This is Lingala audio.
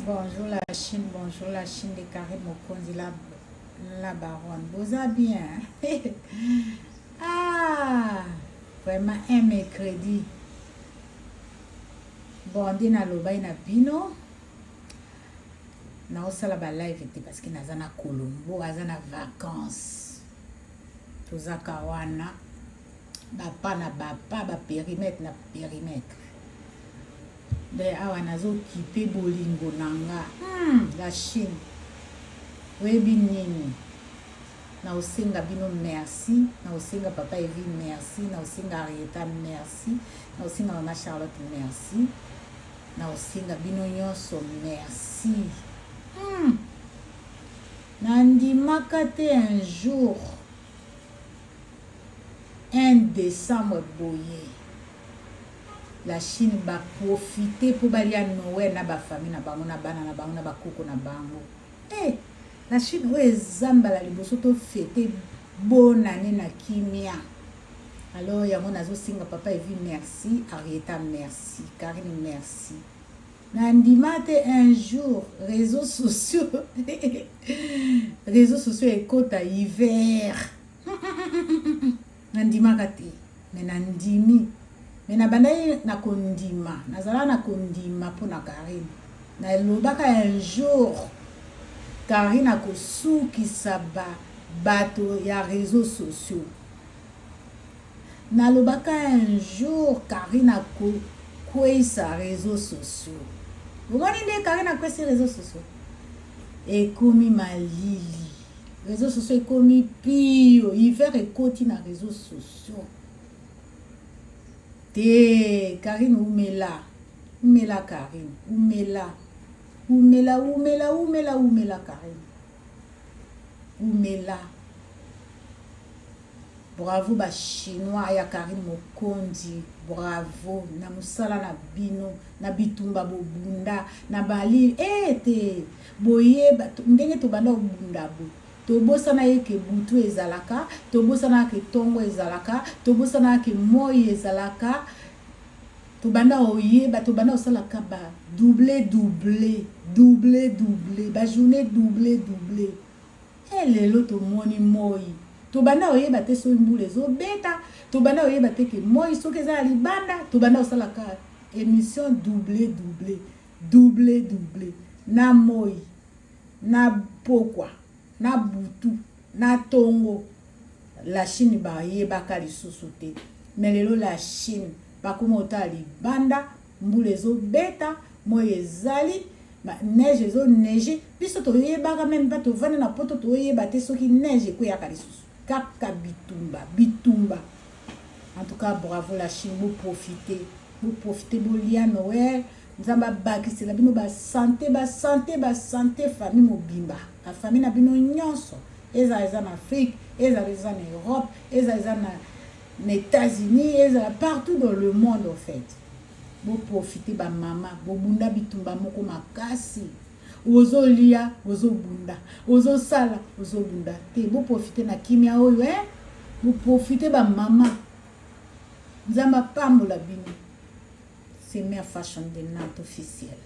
Bonjour la Chine, bonjour la Chine de Carré Mokonzi, la, la baronne. Boza bien. Ah, vraiment un mercredi. Bon, nde nalobaki na bino naosala ba live te parce que naza na Colombo, aza na vacances. Tozaka wana bapa na bapa, ba périmètre na périmètre. Nde awa nazokipe bolingo na nga. La Chine. Oyebi nini? Naosenga bino merci, naosenga papa Evi merci, naosenga Arieta merci, naosenga mama Charlotte merci, naosenga bino nyonso merci. Nandimaka te un jour 1 décembre boye la Chine ba profiter mpo balia Noël na bafamille na bango, na bana na bango, na bakoko na bango. Eh, la Chine oyo eza mbala liboso tofete bonne année na kimia. Alors yango nazosenga papa Evi merci, Arieta merci, Karine merci. Nandima te un jour réseaux sociaux réseaux sociaux ekota hiver. Nandimaka te, mais nandimi. Mais nabandaki na kondima, nazalaka na kondima mpona Karine. Nalobaka un jour Karine akosukisa ba bato ya réseaux sociaux. Nalobaka un jour Karine akokweyisa réseaux sociaux. Omoni nde Karine akwesi réseaux sociaux, ekomi malili, réseaux sociaux ekomi pio, hiver ekoti na réseaux sociaux te. Karine, umela, umela Karine, umela, umela, umela, umela, umela Karine, umela. Bravo bachinois ya Karine Mokonzi, bravo na mosala na bino, na bitumba bobunda na bali e te. Boyeba ndenge tobanda kobunda bo tobosana ye ke butu ezalaka, tobosana ke ntongo ezalaka, tobosana ke moi ezalaka. Tobanda oyeba, tobanda kosalaka ba double double, double double, bajournée double double. E lelo tomoni moi, tobanda oyeba te soki mbula ezobeta, tobanda oyeba te ke moi soki eza ya libanda. Tobanda kosalaka émission double double, double double, na moi, na pokwa, na butu, na tongo. La Chine bayebaka lisusu te, mais lelo la Chine bakoma otala libanda, mbula ezobeta, moi ezali, neige ezoneige. Biso toyebaka même pas, tovanda na poto, toyeba te soki neige ekweyaka lisusu. Kaka bitumba, bitumba. En tout cas bravo la Chine, boprofite, boprofite, bolia Noël. Nzambe abakisela bino basante, basante, basante, famille mobimba, bafamille na bino nyonso, ezala eza na Afrique, ezala eza na Europe, ezala eza na États-Unis, ezala partout dans le monde. En fait boprofite, bamama bobunda bitumba moko makasi, ozolia, ozobunda, ozosala, ozobunda te. Boprofite na kimia oyo, eh? Boprofite bamama, Nzambe apambola bino. C'est Mère Fashion de Nantes officiel.